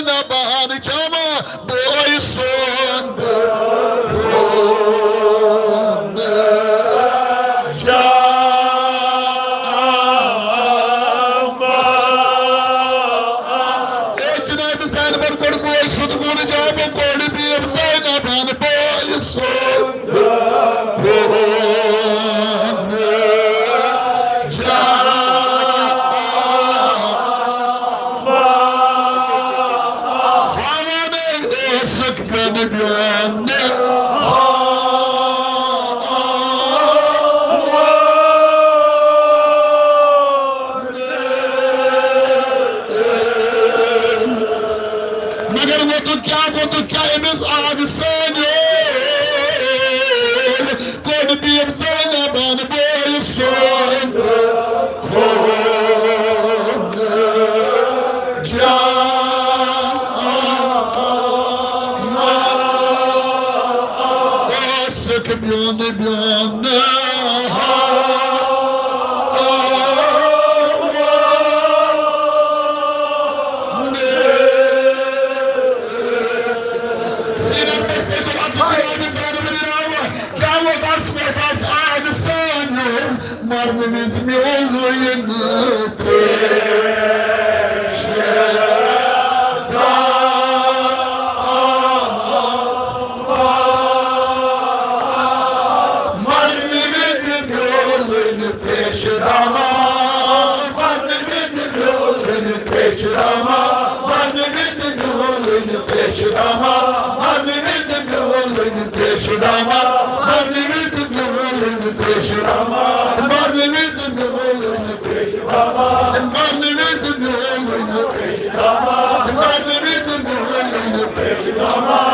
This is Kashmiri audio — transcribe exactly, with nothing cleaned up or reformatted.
زینبان جمع بوے سُنٛد۔ اے جناب زینبن کوٚر بوے سُنٛد گُن جمع، کوٚر بی بی زینبان بوے سُنٛد۔ مگر ووتُکھ کیٛاہ، ووتُکھ کیٛاہ أمِس آگہٕ سۭتۍ؟ کوٚر بی بی زینبن بوے سُنٛد خوٗن جان۔ ٲسٕکھ میون، میون۔ سیٖنَس پٮ۪ٹھ پیٚٹھِم اَتھٕ تُلٲوِتھ زینبَن راوان۔ کیٛاہ ووت اَس، ووت اَس آہَن سانیو، مرنہٕ وِزِ میولُے نہٕ ترٛیش۔ مرنہٕ وِزِ میولُے نہٕ ترٛیش دامہ۔ مرنہٕ وِزِ میولُے نہٕ ترٛیش دامہ۔ مرنہٕ وِزِ میولُے نہٕ ترٛیش دامہ۔ مرنہٕ وِزِ میولُے نہٕ ترٛیش دامہ۔ مرنہٕ وِزِ میولُے نہٕ ترٛیش دامہ۔ مرنہٕ وِزِ میولُے نہٕ ترٛیش دامہ۔ مرنہٕ وِزِ میولُے نہٕ ترٛیش دامہ۔ مرنہٕ وِزِ میولُے نہٕ ترٛیش دامہ۔